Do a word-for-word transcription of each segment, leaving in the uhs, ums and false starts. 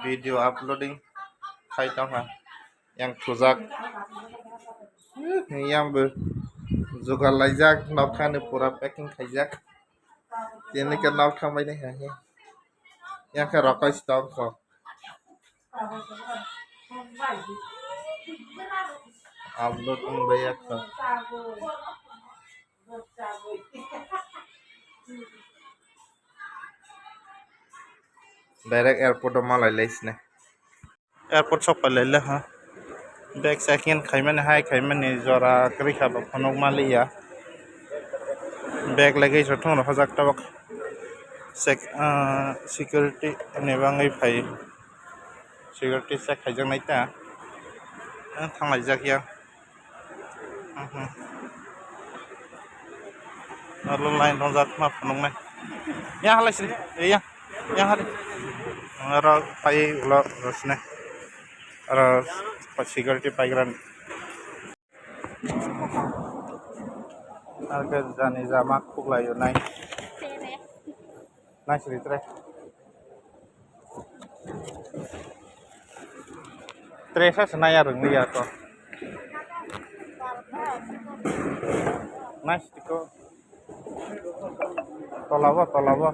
Video uploading khai tongkha. Yang thujak. Yang bo jugal laijak, nokha ni pura packing khaijak. Tini ke nok thang bai nai hai. Yang khe rokai stong kho. Upload wng bai ya kho. Direct airport o malai lai sini. Airport sok pai lai le ha. Bag check in khaimani hai khaimani jora kwrwi kha ba phunuk maliya. Bag lagwi se thung rw hajak tabok. Check, ah, security ni bangwi phai. Security check khaijak nai ta. Ah, thang laijak ya. Mhm. Aro line rongjak ma phunuknai. Yang halai sini. Eh, yang. Yang hari. Aro pai ulo rosne. Aro security paigrani. Aro jani jama khuklai nai. Nai siri tre. Tre sa se nai ya rwngli ya to. Nai siri ko. Tola bo, tola bo.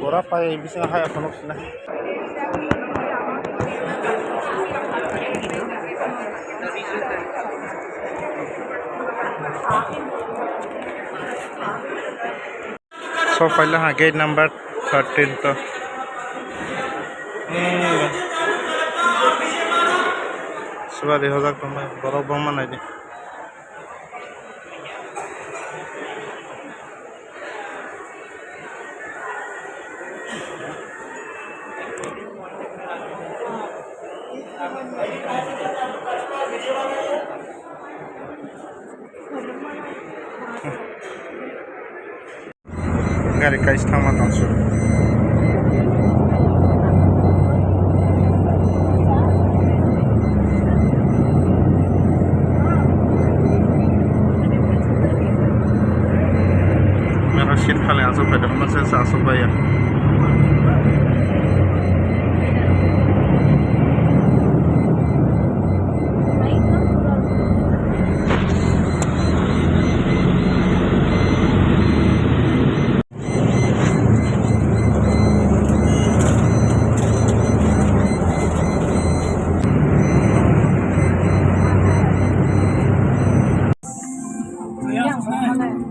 Bora pai bisingo hai phunuk sina. So paila ha gate number thirteen to. Hmm. Subari hojak tongmai borok bangma naidi. Gari kaisa thangma tongsu. Mero seat khali aswk pai tongma se aswk bai ya.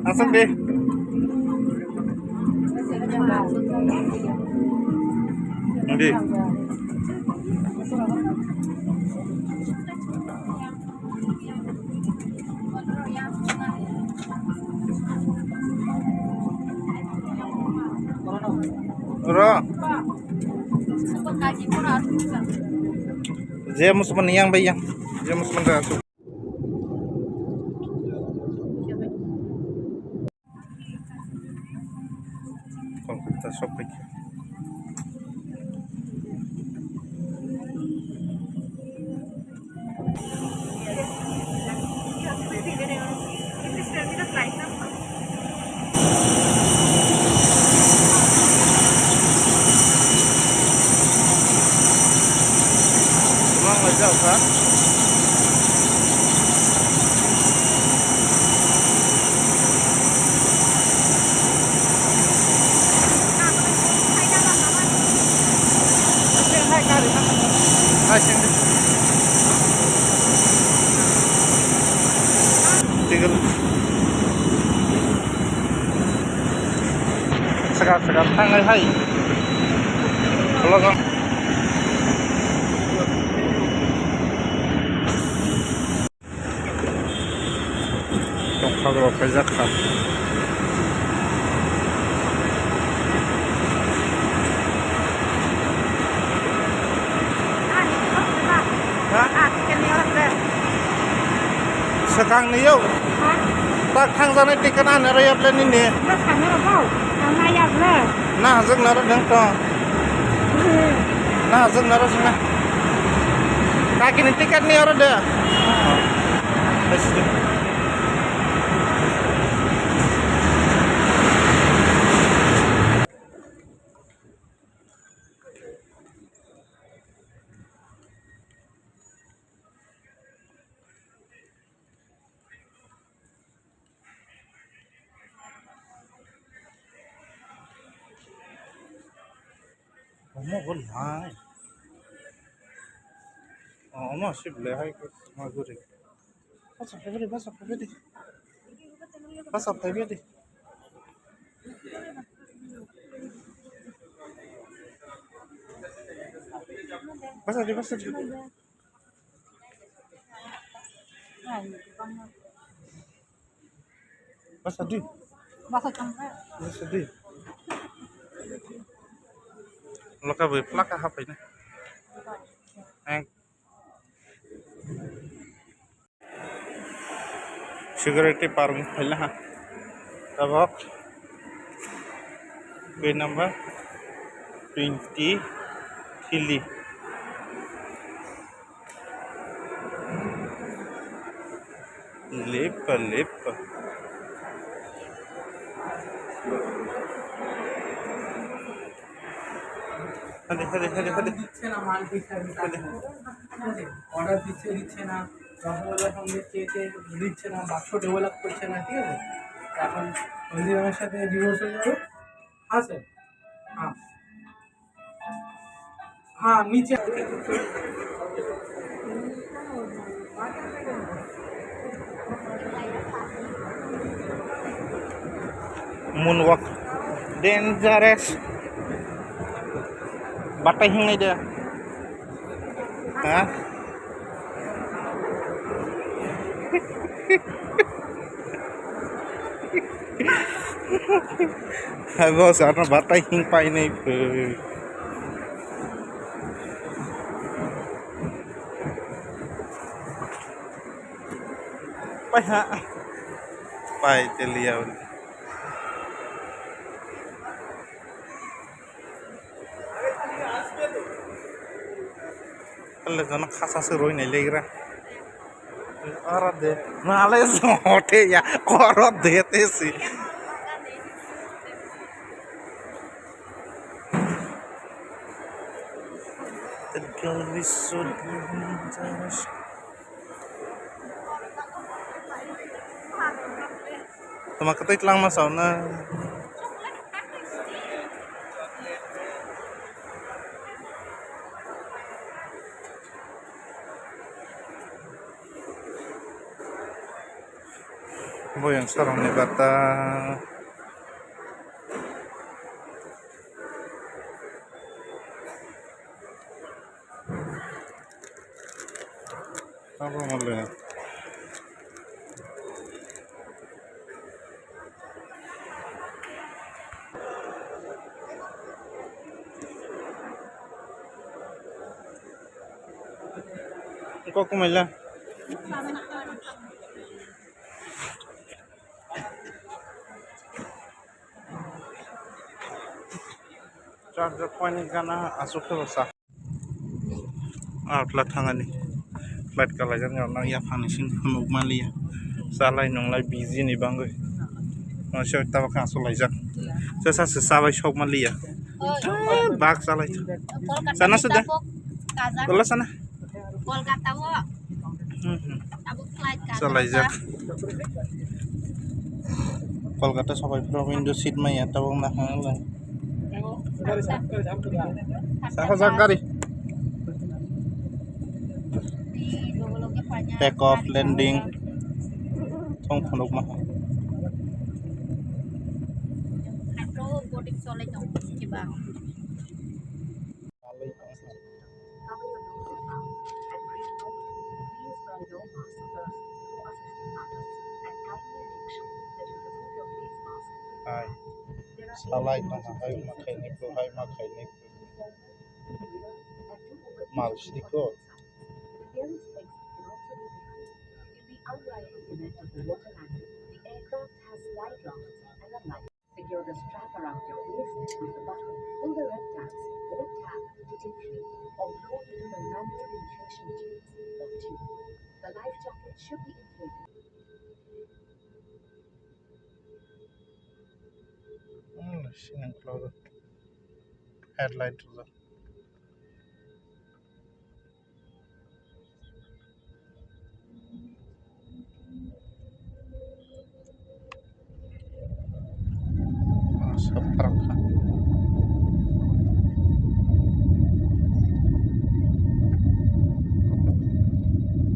Aswk de. Hindi. Oro. Je musuman yang bai yang. Je musuman da. Kolkata shopping. Mang lai jao kha. Hai, sing di. Tigil. Segar, segar, tangai hai. Kalau kau. Tongthok rok khaijak kha. Ha? Swkang ni yo. Tak thangjaknai ticket ani rw ya ble nini. Na hajak naro nang to. Na hajak naro sina. Kaki ni ticket ni oro de. Besi de. Omo bo lai. Oh, omo se belai hai ma guri. Basa phaibai de, basa phaibai de. Basa phaibai de. Basa de, basa de. Basa di. Basa chang. Basa di. Loka bai plaka hapai na. Ang. Security park phaila ha. Tabok. Gate number twenty three. Lepa, lepa. Hadi, hadi, hadi, hadi. দিচ্ছে না, মাল দিচ্ছে না, ঠিক আছে? অর্ডার দিচ্ছে, দিচ্ছে না, রসগোল্লা সঙ্গে চেয়েছে, দিচ্ছে না, বাক্স ডেভেলপ করছে না, ঠিক আছে? এখন হলদিরামের সাথে ডিভোর্স হয়ে যাবে। হ্যাঁ স্যার। হ্যাঁ। হ্যাঁ, নিচে। Moonwalk. Dangerous. Batai hingnai de. Ha? Hai boss, ano batai hing painai phu. Pai ha. Pai te liya. Kale jono khasa se roi nai legra. Oro de. Nale jote ya. Oro de te si. The girl is so dangerous. Toma katoi twlangma sauna. Boyang sarangni bata. Abo mole. Kok kumaila. Charger point gana asuk khe bwsa. Ah, flight thangani. Flight kalaijak ni rok yaphang ni sing phunuk manliya. Chalai nunglai busy ni bangwi. Masa tabuk khe asuk laijak. Sa sa se chabai sok manliya. Ah, bak chalai. Sana se da. Kolkata sana. Kolkata o. Hmm, hmm. Tabuk flight ka. Chalaijak. Kolkata sabai phuru window seat maya tabuk na hanglai. Sahajak gari. Take off, landing. Thong phunuk ma. Boarding chalai tong kiba. Hai. Salai tong hai ma khaini ko, hai ma khaini ko. Mal sidi ko. Secure the strap around your waist with the buckle. Pull the red tabs or tab to decrease or blow into the manual inflation tubes or tube. The life jacket should be inflated. Hmm, sining khulok headlight rwjak. Saprak kha.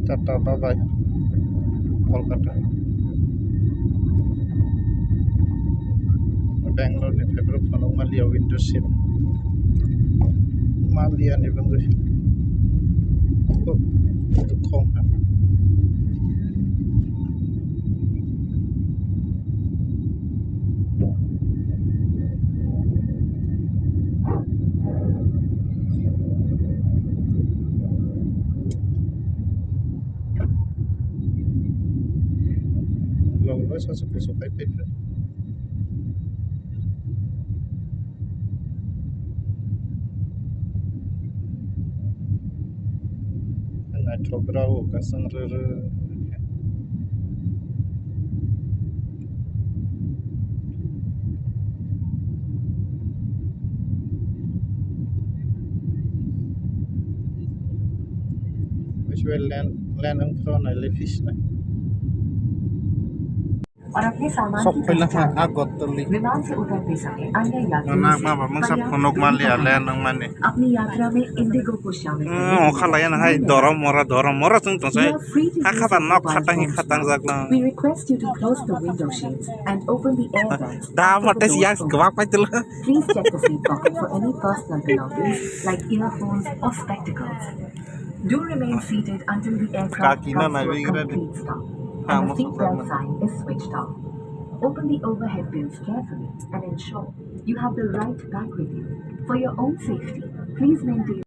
Tata, bye bye. Kolkata. Bangalore ni phaibrok phano maliya window seat. Maliya ni bangwi. Oh, khong ha. Long no sasu kusu kai phaikha. Naithok rw kasang rw rw. Usual land, land ang pro na le fish na. और अपने सामान की पहचान करें। विमान से उतरते समय अन्य यात्रियों से पर्याप्त दूरी बनाए रखें। Apni yatra mein indigo ko shamil karein. You are free to do so as well. We request you to close the window shades and open the air vents after the doors open. Please check the seat pocket for any personal belongings like earphones or spectacles. Do remain seated until the aircraft comes to a complete stop and the seat belt sign is switched off. Open the overhead bins carefully and ensure you have the right bag with you. For your own safety, please maintain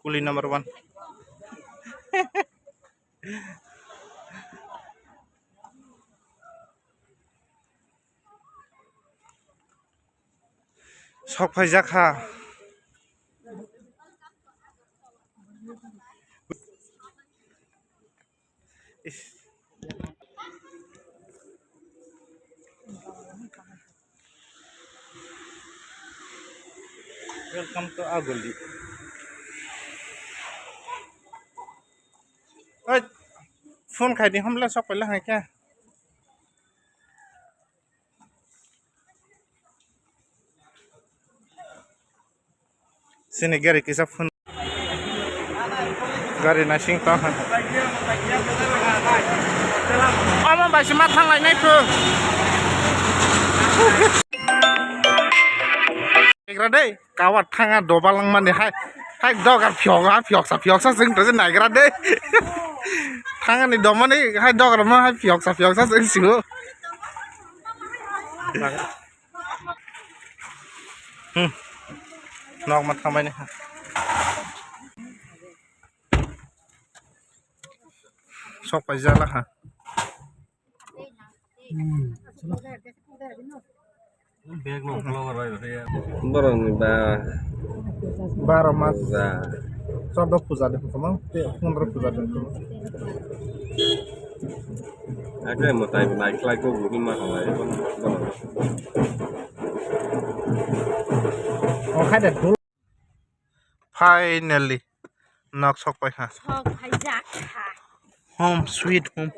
Kuli number one. Sok phaijak ha. Is. Welcome to Aguli. Oi, phone khai di, hamle sok paila hai khe. Sini gari kisa phone. Gari naising tong ha. Omo bai se ma thang lai nai phu. Egra dei. Kawat thanga doba langmani hai, hai dogar phiyok ha, phiyoksa, phiyoksa sing to naigra de. Thangani domani hai dogar ma hai phiyoksa, phiyoksa sing sigo. Hmm. Nok ma thambai ni ha. Sok pai jala ha. Borokni ba baro mas. Ba. Chordo puja de hukumo, te pondro puja de hukumo. Ake mwtai nai khlai kok bini ma hamlai borok. O khai de. Finally, nok sok pai ha. Sok phaijak ha. Home sweet home.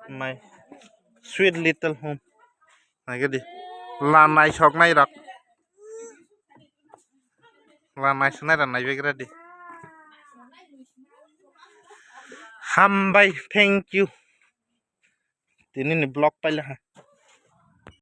My sweet little home. Naigadi. Lanai sok nai rok. Lanai sonai rok nai begra di. Hambai, thank you. Tini ni vlog paila ha.